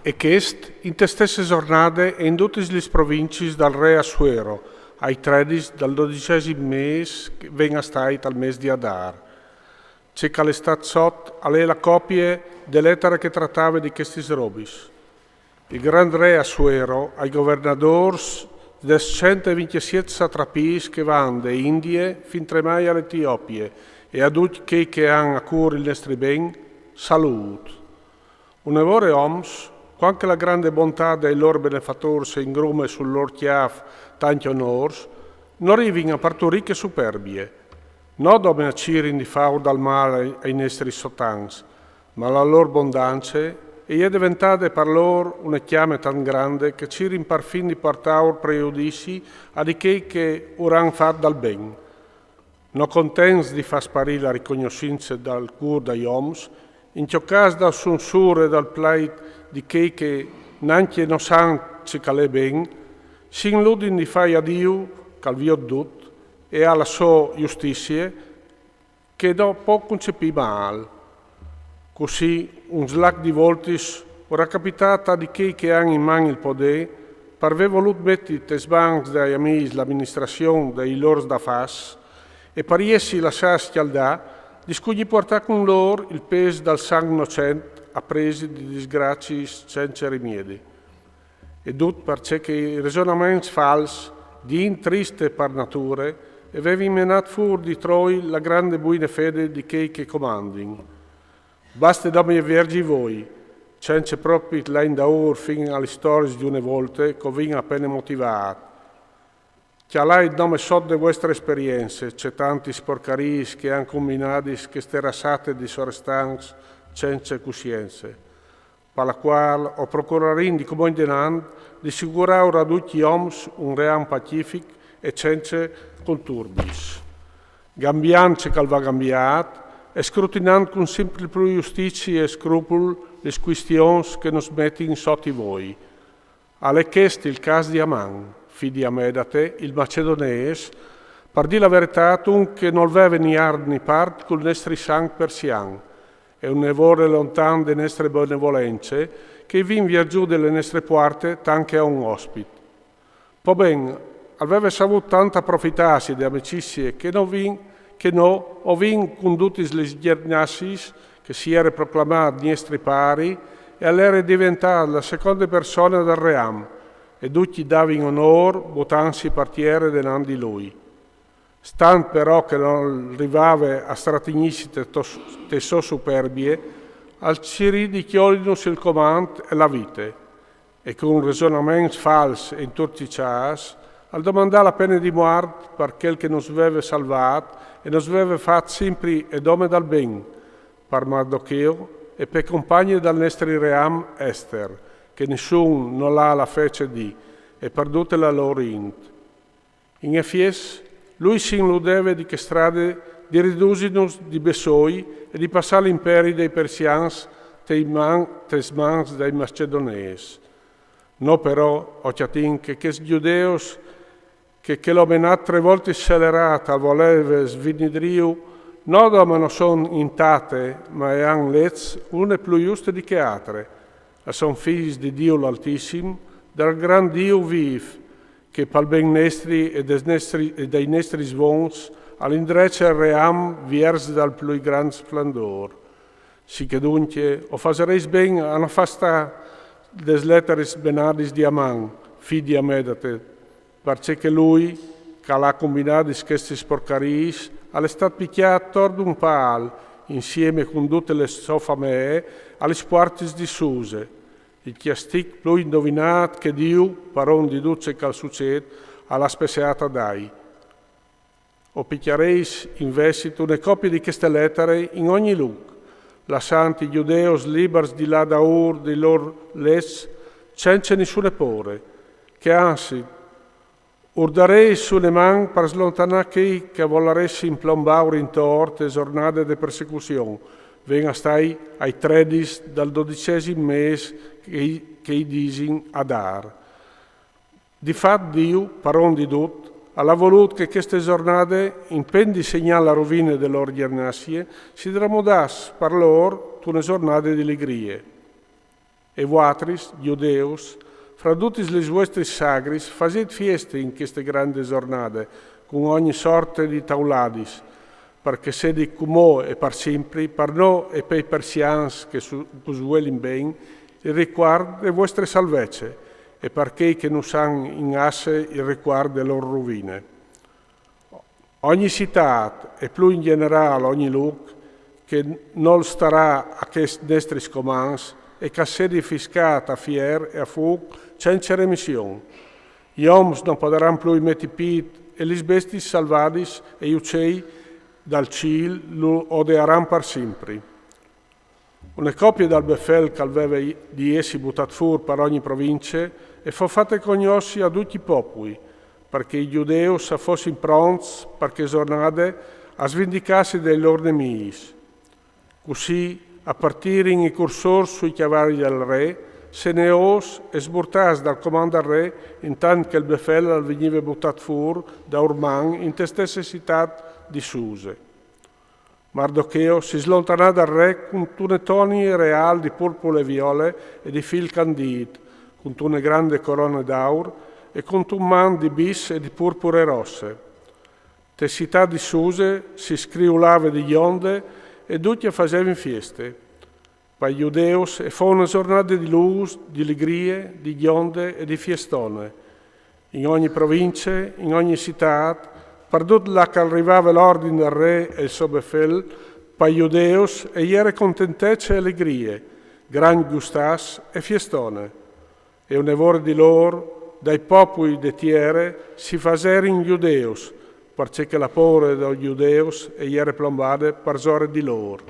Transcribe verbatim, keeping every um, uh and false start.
E chest inte stesse zornade e in dutis lis provincis dal re Assuero, ai tredis dal dodicesim mês che ven a stai tal mês di Adar. Ce che al è stat sot al è la copie de letare che tratave di chestis robis. Il grand re Assuero ai governadôrs des cent e vincjesiet satrapis che van de Indie fin tremai a l'Etiopie e a ducj chei che an a cûr il nestri ben, salût. Une vore oms, cuant che la grande bontât dai lôr benefatôrs e ingrume sul lôr cjâf tancj onôrs, no rivin a parturî che superbie. No dome a cirin di fâur dal mâl ai, ai nestris sotans, ma la lôr bondance e je deventade par lôr une cjame tant grande che a cirin parfin di puartâur prejudizi a di chei che ur an fat dal ben. No contents di fâ sparî la ricognossince dal cûr dai oms, in cjo câs da sunsure dal plait di chei che nancje no san ce che al è ben, si inludin di fâi a Diu, che al viôt dut, e a la sô justizie, che no pò concepî mâl. Cussì, un slac di voltis, ur à capitât a di chei che a àn in man il podê, par vê volût meti tes mans dai amîs la aministrazion dai lôr afârs, e par jessi lassâts scjaldâ, discugnî puartâ cun lôr il pês dal sanc nocent a presi di disgraciis cence rimiedi. E dut parcè che i resonaments fals, di int triste par nature, a vevin menât fûr di troi la grande buine fede di chei che comandin. Baste dome vierzi voi, cence propit lâ indaûr fin a lis storiis di une volte che o vin a pene motivât. Cjalait dome sot de vuestre esperience ce tantis porcariis che a àn combinadis cheste rassate di sorestants cence cussience, par la cuâl o procurarìn di cumò indenant di sigurâur a ducj i oms un ream pacific e cence conturbis, gambiant ce che al va gambiât e scrutinant cun simpri plui justizie e scrupul lis cuistions che nus metin sot i voi. Al è chest il câs di Aman, fi di Amedate, il macedonês, par dî la veretât, un che nol veve ni art ni part cul nestri sanc persian, e une vore lontan de nestre benevolence, che i vin vierzût de le nestre puarte tant che a un ospit. Po ben, al veve savût tant aprofitâsi de amicizie che no vin, che no o vin cun dutis lis gjernassiis, che si jere proclamât niestri pari e al jere deventât la seconde persone dal ream, e ducj i davin onôr butantsi par tiere denant di lui. Stant però che nol rivave a stratignîsi te, te sô superbie, al cirì di cjolinus il comant e la vite, e cun resonaments fals e inturticjâts, al domandà la pene di muart par chel che nus veve salvât e nus veve fat simpri e dome dal ben, par Mardocheo e pe compagne dal nestri ream Ester, che nissun nol à la fece di, e par dute la lôr int. In efiets, lui si inludeve di chê strade di ridusinus di bessôi e di passâ l'imperi dai persians tes man-, tes mans dai macedonês. No però, o cjatìn, che chescj gjudeus che chel omenât tre voltis scelerât al voleve svinidriju, no dome no son in tate, ma e àn leçs une plui juste di chê altre, a son fîs di Diu l'Altissim, dal grant Diu vîf, che pal ben nestri e des nestri-, e dai nestris vons al indrece il ream viers dal plui grant splendôr. Sichè duncje, o fasarês ben a no fâ stâ des letaris benadis di Aman, fi di Amedate, parcè che lui, che al à combinadis chestis porcariis, al è stât picjât tor d'un pâl, insiemi cun dute le sô famee, a lis puartis di Suse. Il cjastic plui indovinât che Diu, paron di dut ce che al sucêt, al à spesseât a dâi. O picjarês invezit une copie di cheste letare in ogni lûc, lassant i gjudeus libars di lâ daûr dai lôr leçs cence nissune pôre, che anzit, ur darês une man par slontanâ chei che a volaressin plombâur intor te zornade de persecuzion, ven a stâi ai tredis dal dodicesim mês che i, che i disin Adar. Di fat Diu, paron di dut, al à volût che cheste zornade, in pen di segnâ la rovine de lôr gjernasie, si tramudàs par lôr tune zornade di ligrie. E vuatris, judeus, fra dutis lis vuestris sagris, fasêt fieste in cheste grande zornade, cun ogni sorte di tauladis, par che sedi cumò e par simpri, par nô e pai persians che su- ch'us vuelin ben, il ricuart de vuestre salvece, e par chei che nus àn in asse il ricuart de lôr ruvine. Ogni citât, e plui in gjenerâl ogni lûc, che nol starà a chescj nestris comants, e ch'al sedi fiscât a fier e a fûc cence remission. I oms no podaran plui meti pît, e lis bestiis salvadis e i ucei dal cîl lu odearan par simpri. Une copie dal befel ch'al veve di jessi butât fûr par ogni provincie e fo fate cognossi a ducj i popui, par che i judeus a fossin pronts par chê zornade a svindicâsi dai lôr nemîs. Cussì a partirin i cursôrs sui cjavai dal re, seneôs e sburtâts dal comant dal re, intant che il befel al vignive butât fûr daurman inte stesse citât di Suse. Mardocheo si slontanà dal re cuntune tonie reâl di purpule e viole e di fîl candît, cuntune grande corone d'aur e cuntun mant di bis e di purpure rosse. Te citât di Suse si scriulave di gjonde e ducj a fasevin fieste. Pai judeus e fo une zornade di lûs, di ligrie, di gjonde e di fiestone. In ogni provincie, in ogni citât, pardut là ch'al rivave l'ordin dal re e il so befel, pai judeus e jere contentece e ligrie, grancj gustâs e fiestone. E une vore di lôr, dai popui de tiere, si faserin judeus, parcè che la pôre dai judeus e jere plombade parsore di lôr.